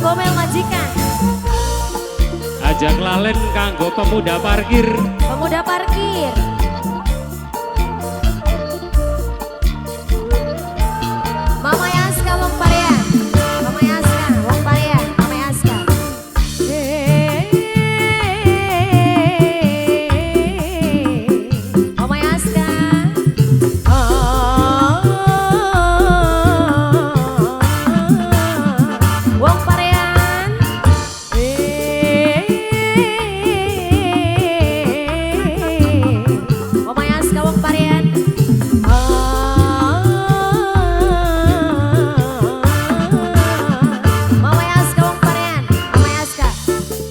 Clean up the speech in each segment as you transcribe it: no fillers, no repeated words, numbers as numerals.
Gomel majikan. Ajak lalen kanggo pemuda parkir. Pemuda parkir. Mama Yaska wong Parean. Mama Yaska wong Parean, Mama Yaska. Mama Yaska. Wong Parean. Mama Yaska wong Parean. Mama Yaska wong Parean, Mama Yaska.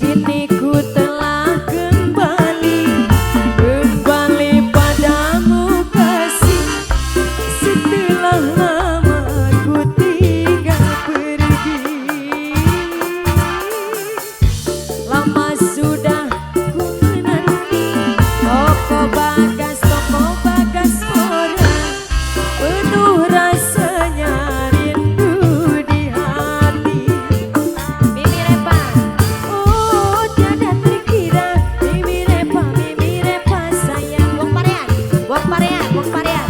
Kini ku telah kembali, kembali padamu kasih. Setelah lama ku tinggal pergi, lama sudah ku menanti. Toko Bagas Mora, penuh rasanya rindu di hati. Mimi Repa. Oh tiada terkira, Mimi Repa sayang. Wong Parean, wong Parean, wong Parean.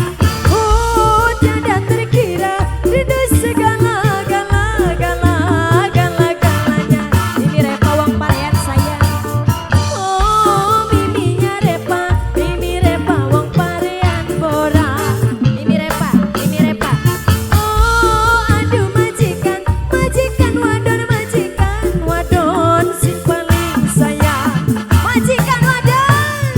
Oh tiada terkira, rindu segala gala gala gala galanya. Mimi Repa wong Parean sayang. Oh Miminya Repa, Mimi Repa wong Parean bora. Mimi Repa, Mimi Repa. Oh aduh majikan, majikan wadon, majikan wadon sing paling sayang. Majikan wadon.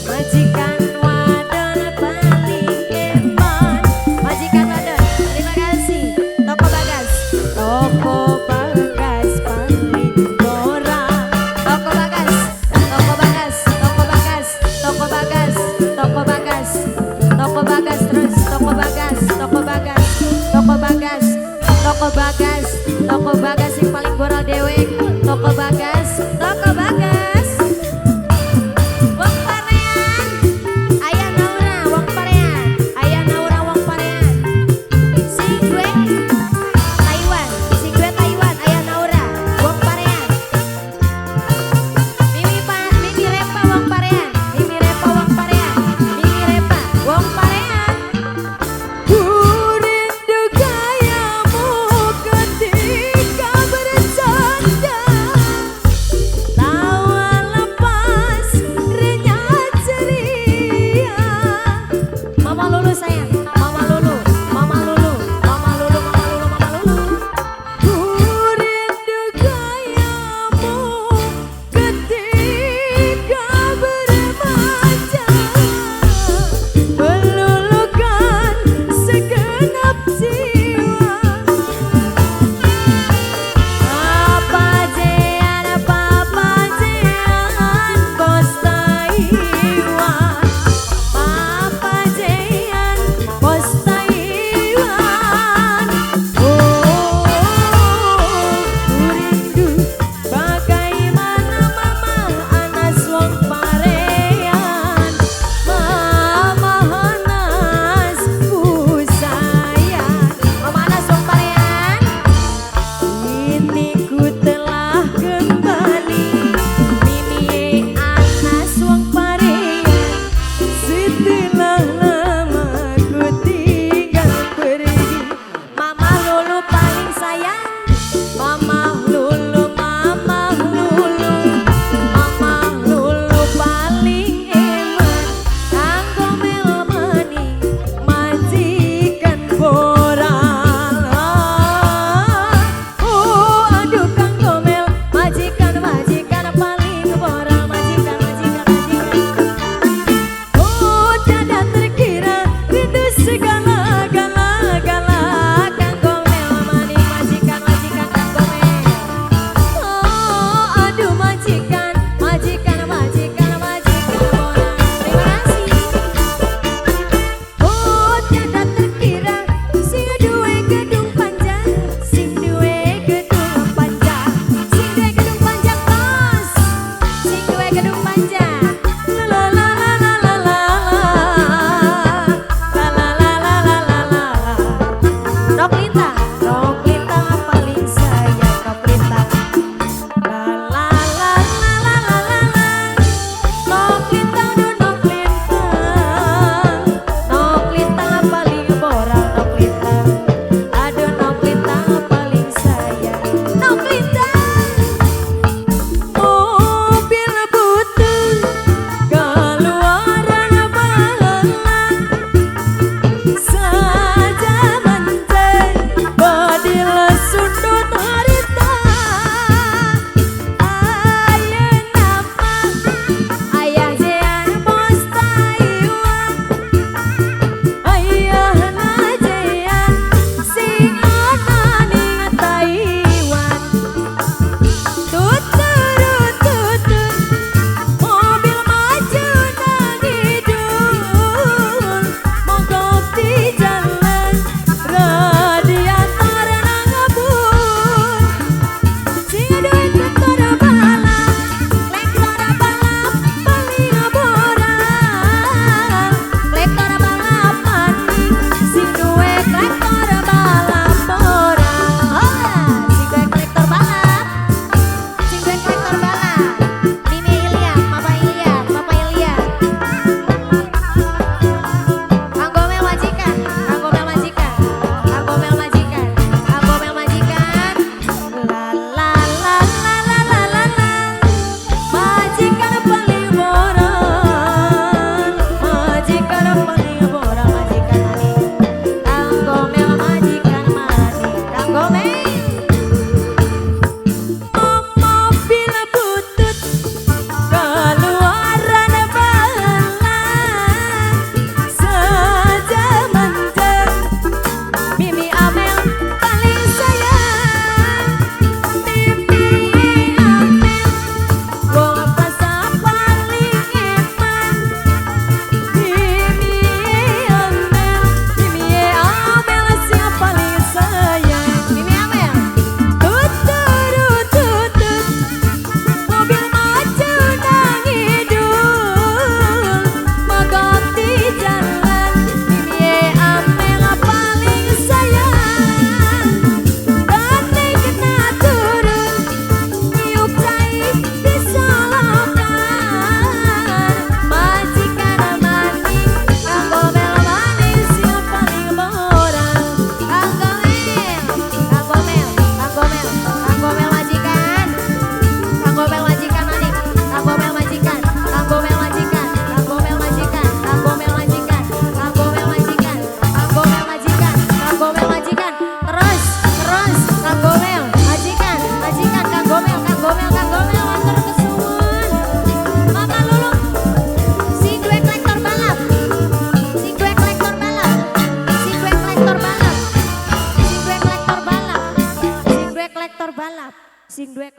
Majikan wadon paling eman. Majikan wadon. Terima kasih. Toko Bagas. Toko Bagas paling murah. Toko Bagas, Toko Bagas, Toko Bagas, Toko Bagas, Toko Bagas, Toko Bagas terus, Toko Bagas, Toko Bagas, Toko Bagas, Toko Bagas, Toko Bagas yang paling boral dewek, Toko Bagas, Toko Bagas. Wong Parean, Ayah Naura, Wong Parean, Ayah Naura, Wong Parean. Sing gue Taiwan, sing gue Taiwan, Ayah Naura, Wong Parean. Mimi pa, Mimi Repa wong Parean, Mimi Repa wong Parean, Mimi Repa wong Parean. Ku rindu gayamu ketika bercanda. Balap sing duwe.